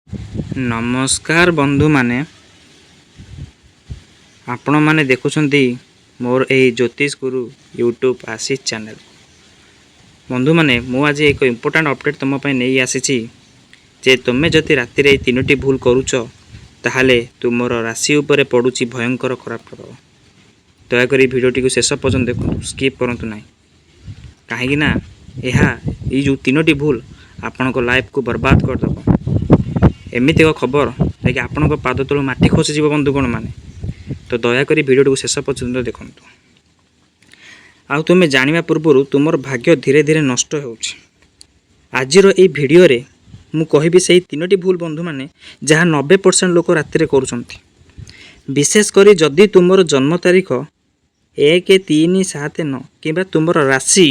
ନମସ୍କାର ବନ୍ଧୁମାନେ, ଆପଣମାନେ ଦେଖୁଛନ୍ତି ମୋର ଏହି ଜ୍ୟୋତିଷ ଗୁରୁ ୟୁଟ୍ୟୁବ୍ ଆଶିଷ ଚ୍ୟାନେଲ୍। ବନ୍ଧୁମାନେ, ମୁଁ ଆଜି ଏକ ଇମ୍ପୋର୍ଟାଣ୍ଟ ଅପଡ଼େଟ୍ ତୁମ ପାଇଁ ନେଇ ଆସିଛି ଯେ ତୁମେ ଯଦି ରାତିରେ ଏହି ତିନୋଟି ଭୁଲ କରୁଛ, ତାହେଲେ ତୁମର ରାଶି ଉପରେ ପଡ଼ୁଛି ଭୟଙ୍କର ଖରାପ ପ୍ରଭାବ। ଦୟାକରି ଭିଡ଼ିଓଟିକୁ ଶେଷ ପର୍ଯ୍ୟନ୍ତ ଦେଖନ୍ତୁ, ସ୍କିପ୍ କରନ୍ତୁ ନାହିଁ, କାହିଁକି ନା ଏହା ଏଇ ଯେଉଁ ତିନୋଟି ଭୁଲ ଆପଣଙ୍କ ଲାଇଫକୁ ବର୍ବାଦ କରିଦେବ। ଏମିତି ଏକ ଖବର ଯାହାକି ଆପଣଙ୍କ ପାଦ ତଳୁ ମାଟି ଖସିଯିବ। ବନ୍ଧୁଗଣ ମାନେ, ତ ଦୟାକରି ଭିଡ଼ିଓଟିକୁ ଶେଷ ପର୍ଯ୍ୟନ୍ତ ଦେଖନ୍ତୁ। ଆଉ ତୁମେ ଜାଣିବା ପୂର୍ବରୁ ତୁମର ଭାଗ୍ୟ ଧୀରେ ଧୀରେ ନଷ୍ଟ ହେଉଛି। ଆଜିର ଏଇ ଭିଡ଼ିଓରେ ମୁଁ କହିବି ସେଇ ତିନୋଟି ଭୁଲ, ବନ୍ଧୁମାନେ, ଯାହା 90% ଲୋକ ରାତିରେ କରୁଛନ୍ତି। ବିଶେଷ କରି ଯଦି ତୁମର ଜନ୍ମ ତାରିଖ 1, 3, 7, 9 କିମ୍ବା ତୁମର ରାଶି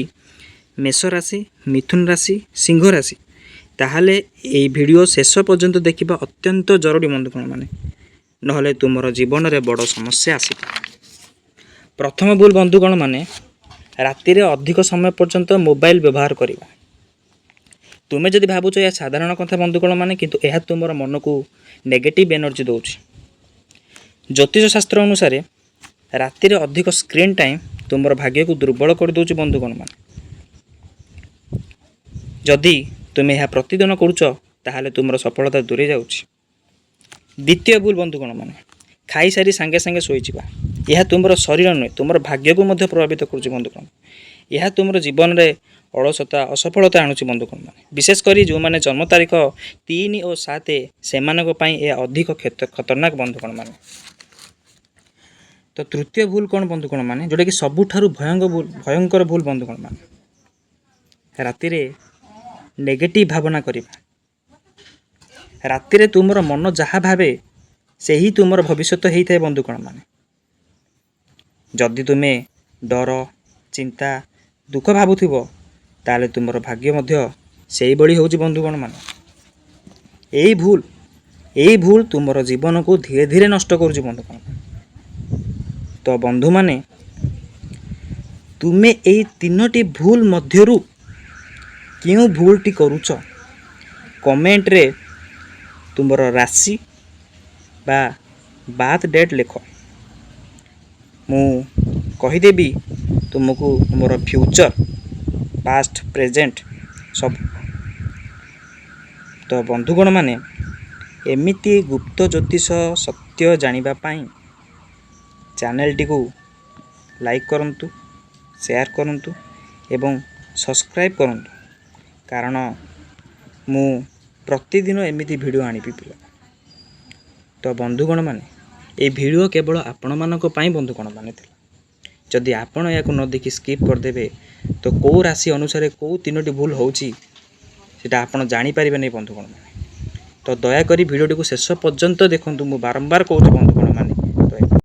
ମେଷ ରାଶି, ମିଥୁନ ରାଶି, ସିଂହ ରାଶି, ତାହେଲେ ଏଇ ଭିଡ଼ିଓ ଶେଷ ପର୍ଯ୍ୟନ୍ତ ଦେଖିବା ଅତ୍ୟନ୍ତ ଜରୁରୀ ବନ୍ଧୁଗଣ ମାନେ, ନହେଲେ ତୁମର ଜୀବନରେ ବଡ଼ ସମସ୍ୟା ଆସିପାରେ। ପ୍ରଥମ ଭୁଲ ବନ୍ଧୁଗଣ ମାନେ, ରାତିରେ ଅଧିକ ସମୟ ପର୍ଯ୍ୟନ୍ତ ମୋବାଇଲ ବ୍ୟବହାର କରିବା। ତୁମେ ଯଦି ଭାବୁଛ ଏହା ସାଧାରଣ କଥା ବନ୍ଧୁଗଣ ମାନେ, କିନ୍ତୁ ଏହା ତୁମର ମନକୁ ନେଗେଟିଭ୍ ଏନର୍ଜି ଦେଉଛି। ଜ୍ୟୋତିଷ ଶାସ୍ତ୍ର ଅନୁସାରେ ରାତିରେ ଅଧିକ ସ୍କ୍ରିନ୍ ଟାଇମ୍ ତୁମର ଭାଗ୍ୟକୁ ଦୁର୍ବଳ କରିଦେଉଛି। ବନ୍ଧୁଗଣ ମାନେ, ଯଦି ତୁମେ ଏହା ପ୍ରତିଦିନ କରୁଛ, ତାହେଲେ ତୁମର ସଫଳତା ଦୂରେଇ ଯାଉଛି। ଦ୍ୱିତୀୟ ଭୁଲ ବନ୍ଧୁଗଣ ମାନେ, ଖାଇସାରି ସାଙ୍ଗେ ସାଙ୍ଗେ ଶୋଇଯିବା। ଏହା ତୁମର ଶରୀର ନୁହେଁ, ତୁମର ଭାଗ୍ୟକୁ ମଧ୍ୟ ପ୍ରଭାବିତ କରୁଛି। ବନ୍ଧୁଗଣ, ଏହା ତୁମର ଜୀବନରେ ଅଳସତା, ଅସଫଳତା ଆଣୁଛି। ବନ୍ଧୁଗଣ ମାନେ, ବିଶେଷ କରି ଯେଉଁମାନେ ଜନ୍ମ ତାରିଖ 3 ଓ 7, ସେମାନଙ୍କ ପାଇଁ ଏହା ଅଧିକ ଖତରନାକ। ବନ୍ଧୁଗଣ ମାନେ, ତ ତୃତୀୟ ଭୁଲ କ'ଣ ବନ୍ଧୁଗଣ ମାନେ, ଯେଉଁଟାକି ସବୁଠାରୁ ଭୟଙ୍କର ଭୁଲ ବନ୍ଧୁଗଣ ମାନେ, ରାତିରେ ନେଗେଟିଭ୍ ଭାବନା କରିବା। ରାତିରେ ତୁମର ମନ ଯାହା ଭାବେ, ସେହି ତୁମର ଭବିଷ୍ୟତ ହେଇଥାଏ। ବନ୍ଧୁଗଣ ମାନେ, ଯଦି ତୁମେ ଡର, ଚିନ୍ତା, ଦୁଃଖ ଭାବୁଥିବ, ତାହେଲେ ତୁମର ଭାଗ୍ୟ ମଧ୍ୟ ସେଇଭଳି ହେଉଛି। ବନ୍ଧୁଗଣ ମାନେ, ଏଇ ଭୁଲ ତୁମର ଜୀବନକୁ ଧୀରେ ଧୀରେ ନଷ୍ଟ କରୁଛି। ବନ୍ଧୁଗଣ, ତ ବନ୍ଧୁମାନେ, ତୁମେ ଏଇ ତିନୋଟି ଭୁଲ ମଧ୍ୟରୁ କେଉଁ ଭୁଲଟି କରୁଛ? କମେଣ୍ଟରେ ତୁମର ରାଶି ବା ବାର୍ଥ ଡେଟ୍ ଲେଖ। ମୁଁ କହିଦେବି ତୁମକୁ ତୁମର ଫ୍ୟୁଚର୍, ପାଷ୍ଟ, ପ୍ରେଜେଣ୍ଟ ସବୁ। ତ ବନ୍ଧୁଗଣ ମାନେ, ଏମିତି ଗୁପ୍ତ ଜ୍ୟୋତିଷ ସତ୍ୟ ଜାଣିବା ପାଇଁ ଚ୍ୟାନେଲଟିକୁ ଲାଇକ୍ କରନ୍ତୁ, ସେୟାର କରନ୍ତୁ ଏବଂ ସବସ୍କ୍ରାଇବ୍ କରନ୍ତୁ, କାରଣ ମୁଁ ପ୍ରତିଦିନ ଏମିତି ଭିଡ଼ିଓ ଆଣିବି ପିଲା। ତ ବନ୍ଧୁଗଣ ମାନେ, ଏଇ ଭିଡ଼ିଓ କେବଳ ଆପଣମାନଙ୍କ ପାଇଁ ବନ୍ଧୁଗଣ ମାନେ ଥିଲା। ଯଦି ଆପଣ ଏହାକୁ ନ ଦେଖି ସ୍କିପ୍ କରିଦେବେ, ତ କେଉଁ ରାଶି ଅନୁସାରେ କେଉଁ ତିନୋଟି ଭୁଲ ହେଉଛି, ସେଇଟା ଆପଣ ଜାଣିପାରିବେନି। ବନ୍ଧୁଗଣ ମାନେ, ତ ଦୟାକରି ଭିଡ଼ିଓଟିକୁ ଶେଷ ପର୍ଯ୍ୟନ୍ତ ଦେଖନ୍ତୁ, ମୁଁ ବାରମ୍ବାର କହୁଛି ବନ୍ଧୁଗଣ।